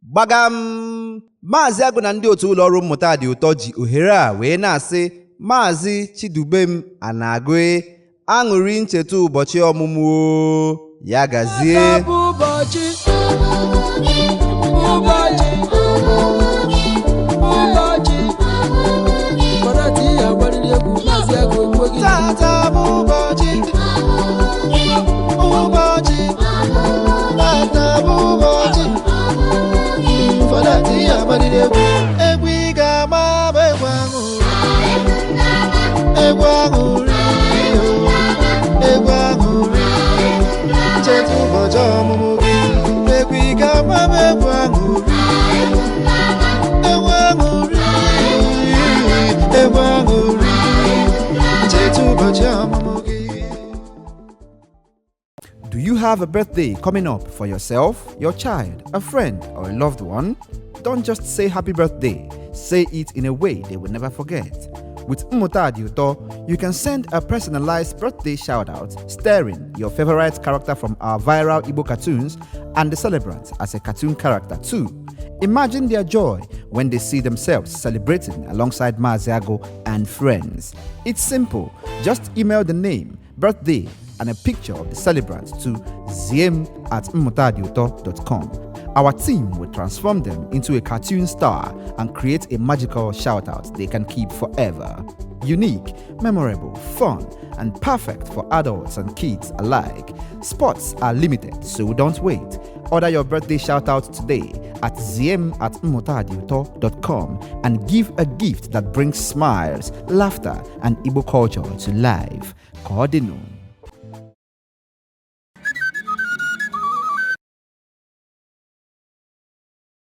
Gbagam! Maazị Agụ na ndị otu ụlọọrụ Mmụta Dị Ụtọ ji ohere a wee na-asị Maazị Chidubem Anagụ aṅụrị ncheta ụbọchị ọmụmụ o ya gazie. Tata bụ ụbọchị, ụbọchị, ụbọchị. Kọnetị ihe agbarịrị egwu Maazị Agụ okwu gị. Tata bụ ụbọchị, ụbọchị, tata bụ ụbọchị. Fọdụ ihe agbarịrị egwu. Egwu ị ga-agba bụ egwu aṅụrị, egwu aṅụrị, egwu aṅụrị. Cheta ụbọchị ọmụmụ gị. Egwu ị ga-agba bụ egwu aṅụrị, egwu aṅụrị, egwu aṅụrị. Cheta ụbọchị ọmụmụ gị. Do you have a birthday coming up for yourself, your child, a friend, or a loved one? Don't just say happy birthday, say it in a way they will never forget. With Mmụta Dị Ụtọ, you can send a personalized birthday shout out starring your favorite character from our viral Igbo cartoons and the celebrant as a cartoon character too. Imagine their joy when they see themselves celebrating alongside Maazị Agụ and friends. It's simple. Just email the name, birthday, and a picture of the celebrant to ziem@mmutadiuto.com. Our team will transform them into a cartoon star and create a magical shout out they can keep forever. Unique, memorable, fun, and perfect for adults and kids alike. Spots are limited, so don't wait. Order your birthday shout out today at ziem@mmutadiuto.com and give a gift that brings smiles, laughter, and Igbo culture to life. Ka ọ dịnụ.